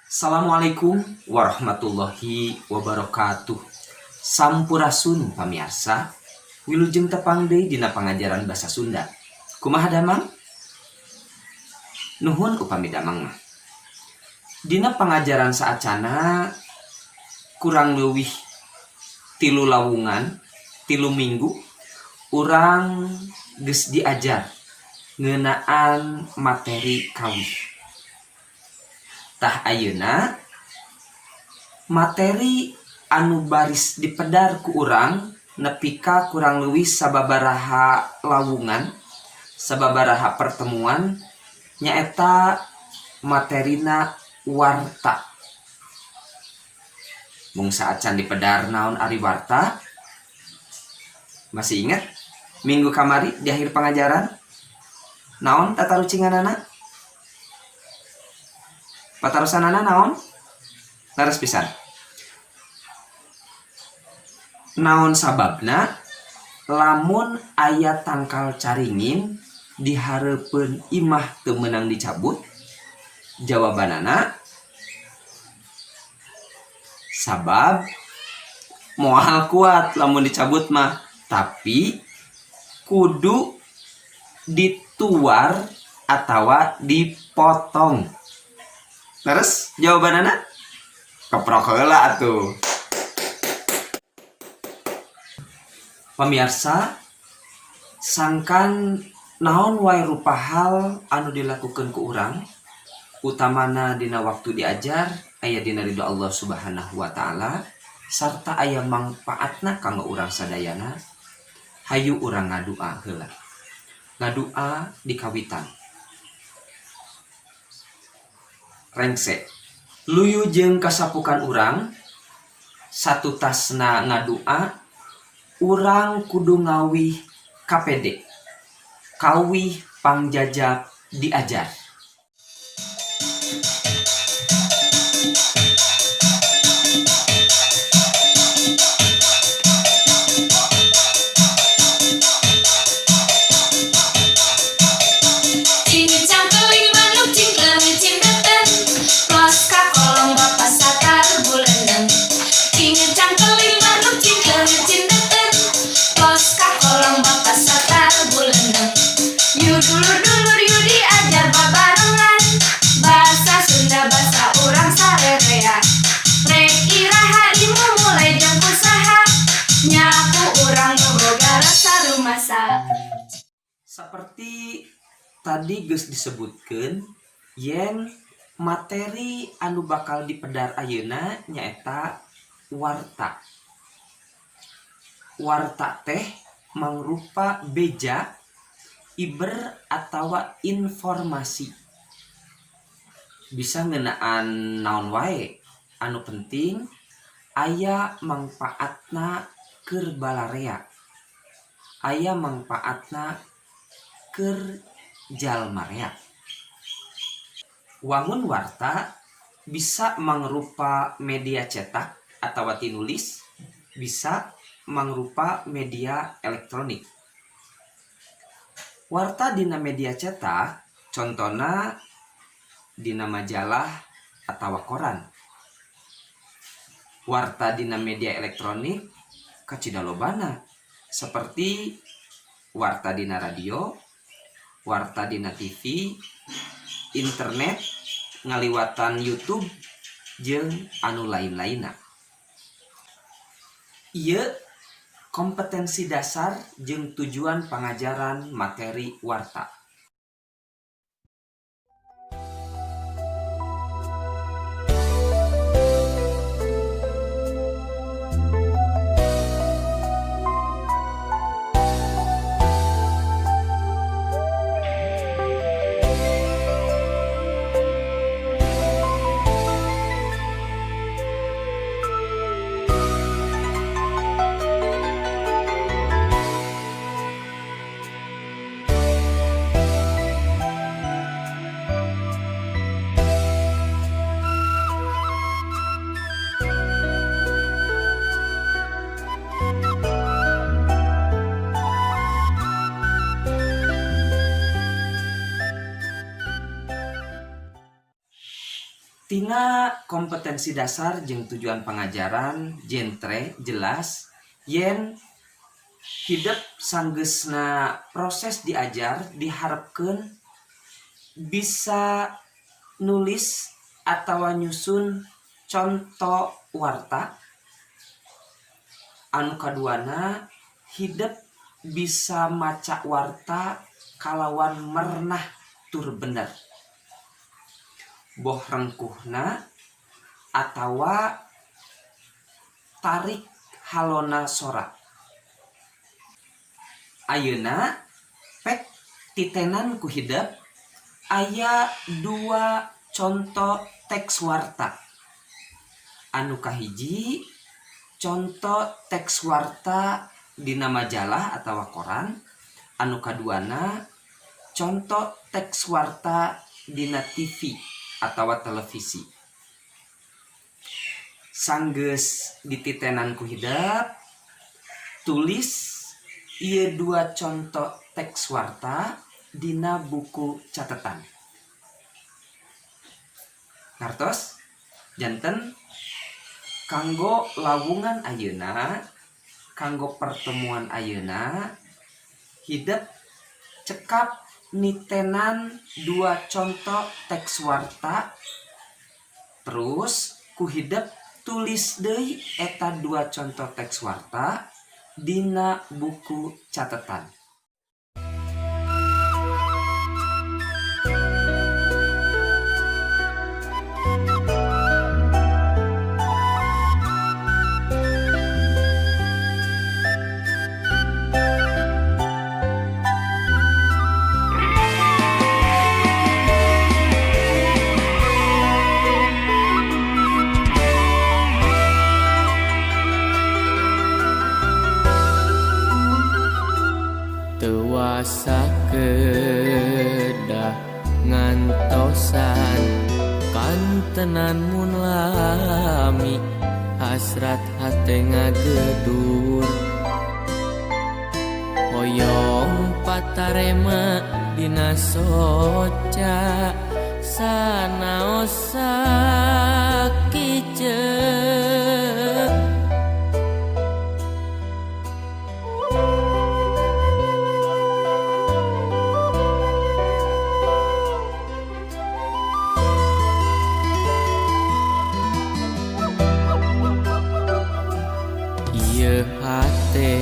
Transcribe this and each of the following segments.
Assalamualaikum warahmatullahi wabarakatuh. Sampurasun pamiarsa. Wilujeng tepang deui dina pangajaran basa Sunda. Kumaha damang? Nuhun upami damang mah. Dina pangajaran saacana kurang leuwih 3 lawungan, 3 minggu urang geus diajar ngeunaan materi kawih. Tah ayeuna materi anu baris dipedar ku urang nepi ka kurang leuwih sababaraha lawungan, sababaraha pertemuan nyaeta materina warta. Mung saacan dipedar naon ari warta? Masih ingat minggu kamari di akhir pengajaran naon tatarucinganana? Patarosanana naon? Leres pisan. Naon sababna lamun aya tangkal caringin dihareupeun imah teu meunang dicabut? Jawabanana sabab moal kuat lamun dicabut mah, tapi kudu dituar atawa dipotong. Terus jawabanana keprok heula atuh. Pemirsa, sangkan naon wae rupa hal anu dilakukeun ku urang, utamana dina waktu diajar aya dina ridho Allah Subhanahu wa taala sarta aya mangpaatna kanggo urang sadayana, hayu urang ngadua heula. Ngadua di kawitan. Rengse. Luyu jeung kasapukan urang satutasna ngadua, urang kudu ngawih KPD. Kawih pangjajab diajar. Seperti tadi geus disebutkeun yen materi anu bakal dipedar ayeuna nyaeta warta. Warta teh mangrupa beja, iber atawa informasi. Bisa ngeunaan naon wae, anu penting aya mangpaatna keur balarea, aya mangpaatna keur jalmarea. Wangun warta bisa mangrupa media cetak atawa tinulis, bisa mangrupa media elektronik. Warta dina media cetak contona dina majalah atawa koran. Warta dina media elektronik kacida lobana seperti warta dina radio, warta dina TV, internet, ngaliwatan YouTube jeung anu lain-lainna. Ieu kompetensi dasar jeung tujuan pangajaran materi warta. Tina kompetensi dasar jeung tujuan pangajaran jentre jelas yen hidep sanggeusna proses diajar diharapkeun bisa nulis atawa nyusun conto warta. Anu kaduana, hidep bisa maca warta kalawan mernah tur bener, boh rengkuhna atawa tarik halona sora. Ayeuna pek titenan ku hidep aya dua contoh teks warta. Anu kahiji, contoh teks warta dina majalah atau koran. Anu kaduana, contoh teks warta dina TV atau televisi. Sanggeus dititenan ku hidep, tulis ieu dua contoh teks warta dina buku catatan. Ngartos? Janten kanggo lawungan ayeuna, kanggo pertemuan ayeuna, hidep cekap nitenan dua contoh teks warta, terus ku hidep tulis deui eta dua contoh teks warta dina buku catatan. Teu wasa kedah ngantosan kantenan mun lami hasrat hate ngagedur hoyong patarema dina soca sanaos sakiceuk. Ieu hate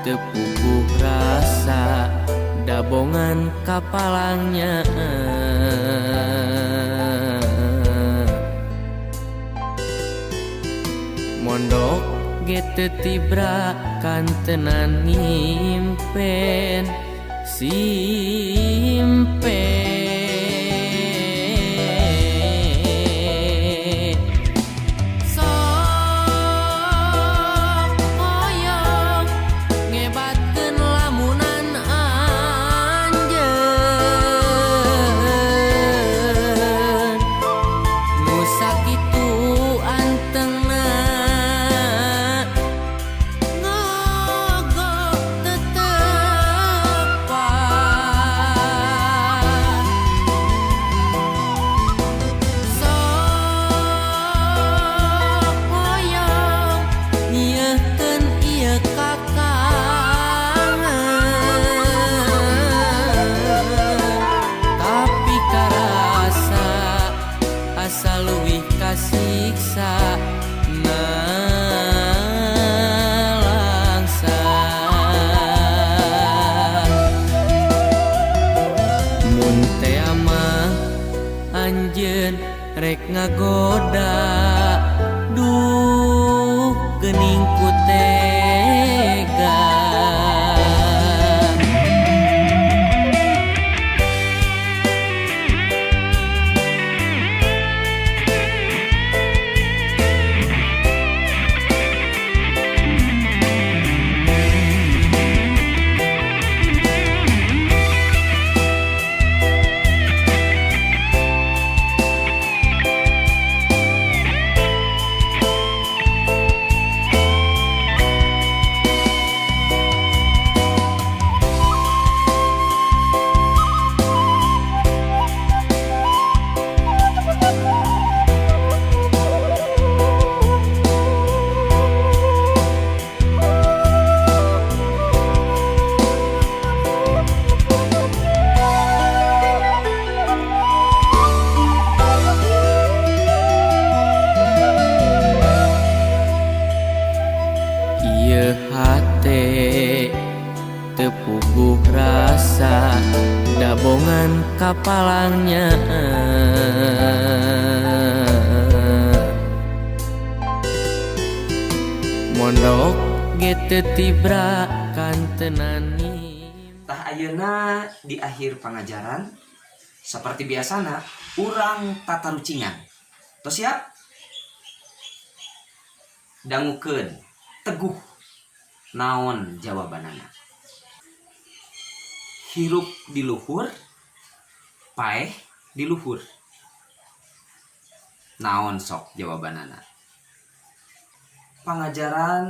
teu puguh rasa dabongan kapalangnya, mondok ge teu tibra kantenan ngimpen simpe. Sok hoyong ngebatkeun lamunan anjeun nu sakitu antengna ngogok teu tepat. Sok hoyong ngiekeun ieu kakangen, tapi karasa asa leuwih kasiksa nalangsa. Mun tea mah anjeun rek ngagoda, duh geuning ku tega. palangnya. Mondok ge teu tibra kantenani. Tah, ayeuna di akhir pangajaran, seperti biasana urang tatarucingan. Tos siap? Dangukeun teguh, naon jawabanana? Hirup di luhur, paeh di luhur, naon sok jawabanana? Pangajaran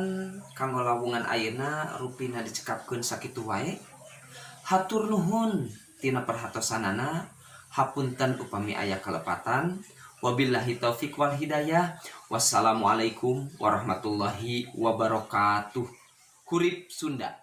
kanggo lawungan ayeuna rupina dicekapkeun sakitu wae. Hatur nuhun tina perhatosanana. Hapunten upami aya kalepatan. Wabillahi taufik wal hidayah. Wassalamualaikum warahmatullahi wabarakatuh. Hurip Sunda.